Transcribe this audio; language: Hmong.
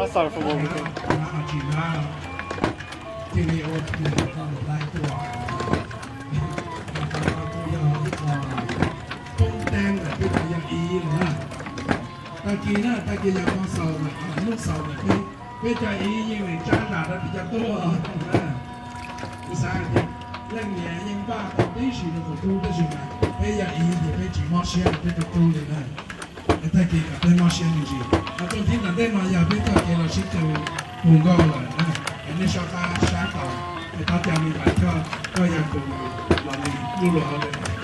Tab sis mas ho tsis hnov, cia li ua tiag los lawm tuaj. Kuj yog ib qho poob teeb ntawm peb cov yog iv lawm na. Tag kis na, tag kis yog hmo xaus lawm, hnub xaus lawm peb, peb cov iv yeej meem tsab zam rau peb cov tub na. Kuv xav tias leej niam yeej npaj tau tib si rau tus tub, tab sis mas peb yog iv ces peb tsis mob siab rau peb tus tub li na. Es tag kis kom peb mob siab me ntsis, ho txuas ntxiv tom ntej no yog peb txoj kev los sib tw puv nkauj lawm na. Es nej soj qab saib tau, es thov caw me ntxhais, koj yog tus los li lub luag hauv li.